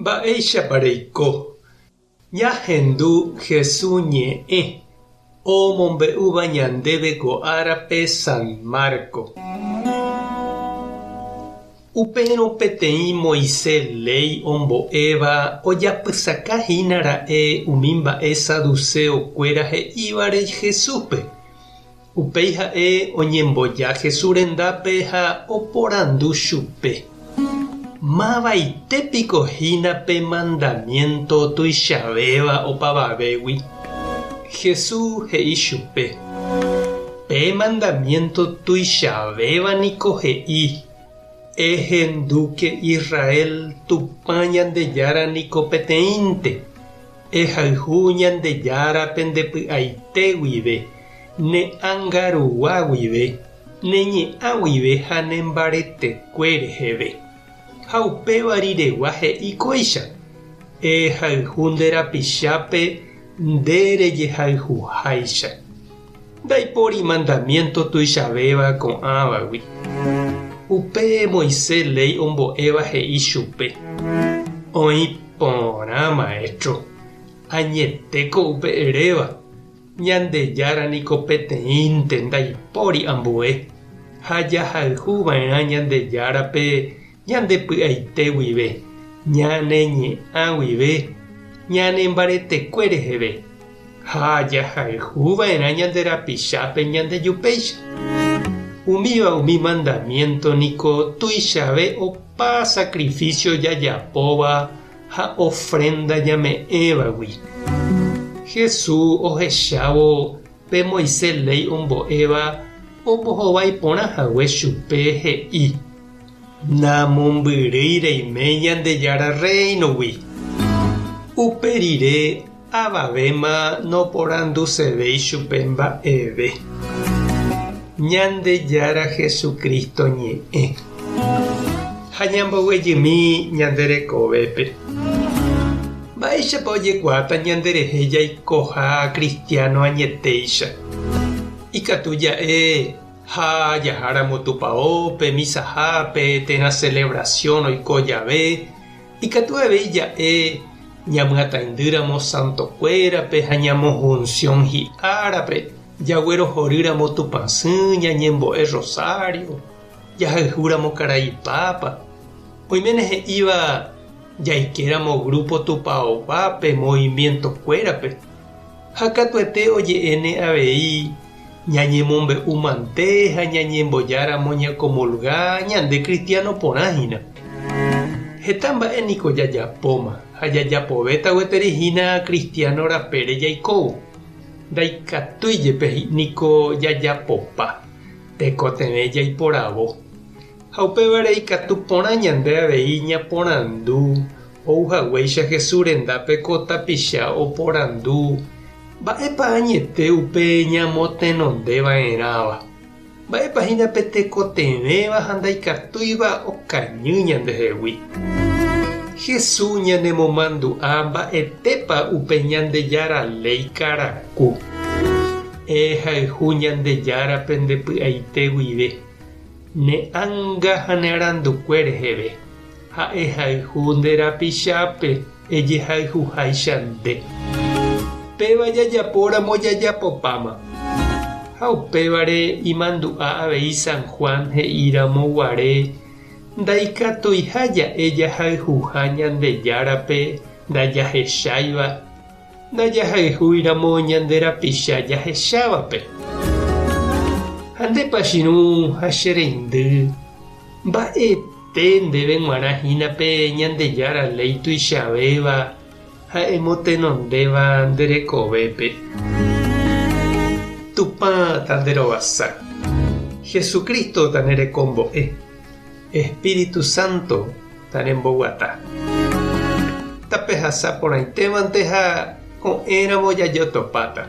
Mba'éichapa reiko? Ñahendu Jesús ñe'ẽ omombe'úva ñandéve ko árape San Marco. Upérõ peteĩ Moisés léi ombo'éva ojapysaka hína ra'e umi mba'e saduceo kuéra he'ívare Jesúspe. Upéi ha'e oñemboja Jesús rendápe ha oporandu chupe, Mavaite piko hína pe mandamiénto tuichavéva opavavégui? Jesús he'i chupe, Pe mandamiénto tuichavéva niko he'i, 'Ehendúke Israel, Tupã Ñandejára niko peteĩnte. Ehayhu Ñandejárape nde py'aite guive, ne ánga rugua guive, ne ñe'ã guive ha ne mbaretekue reheve. Ha upéva riregua he'i kóicha, Ehayhu nde rapichápe nde rejehayhuháicha. Ndaipóri mandamiénto tuichavéva ko'ãvagui. Upe Moisés léi ombo'éva he'i chupe, Oĩ porã, Maestro, añetéko upe eréva, Ñandejára niko peteĩnte ndaipóri ambue, ha jahayhu va'erã Ñandejárape ñande py'aite guive, ñane ñe'ã guive, ñane mbaretekue reheve, ha jahayhu va'erã ñande rapichápe ñandejupéicha. Umíva umi mandamiénto niko tuichave opa sakrifísio jajapóva ha ofrénda ñame'ẽvagui. Jesús ohechávo pe Moisés léi ombo'éva ombohovái porã hague chupe he'i, Namombyrýi reime Ñandejára Rréinogui. Upe rire avavéma noporandusevéi chupe mba'eve. Ñandejára Jesucristo ñe'ẽ. Ha ñamboguejymi ñande rekovépe. Mba'éichapa ojekuaáta ñanderehe jaikoha cristiano añetéicha? Ikatu ja'e ha jaháramo tupaópe, misahápe térã celebración oiko jave, ikatu avei ja'e ñamyataindýramo santokuérape ha ñamohunción hi'árape, jaguerohorýramo Tupãsy, ñañembo'e rosario, jahayhúramo karai Papa. Oiméne he'íva jaikéramo grupo tupaoguápe, movimiento-kuérape. Ha katuete oje'éne avei ñañemombe'u mante ha ñañembojáramo ñakomulga ñande cristiano porã hína. Heta mba'e niko jajapóma ha jajapovéta gueteri hína cristiano rapére jaikóvo. Ndaikatúi jepe niko jajapopa, tekotevẽ jaiporavo. Ha upévare ikatu porã ñande avei ñaporandu ou haguéicha Jesús rendápe ko tapicha oporandu, Mba'épa añete upe ñamotenonde va'erãva? Mba'épa hína pe tekotevẽva ha ndaikatúiva okañy ñandehegui? Jesús ñanemomandu'a mba'etépa upe Ñandejára léi karaku. Ehayhu Ñandejárape nde py'aite guive, ne ánga ha ne arandukue reheve. Ha ehayhu nde rapichápe ejehayhuháicha nde. Péva jajapóramo jajapopáma. Ha upévare imandu'a avei San Juan he'íramo guare ndaikatuiha ja'e jahayhuha Ñandejárape ndajahecháiva, ndajahayhúiramo ñande rapicha jahechávape. Ha ndépa chirũ ha che reindy, mba'e Pe ndéve g̃uarã hína pe Ñandejára léi tuichavéva ha emotenondéva nde rekovépe. Tupã tanderovasa. Jesucristo tanerekombo'e. Espíritu Santo tanemboguata. Tapehasa porãitévante ha ko'ẽramo jajotopáta.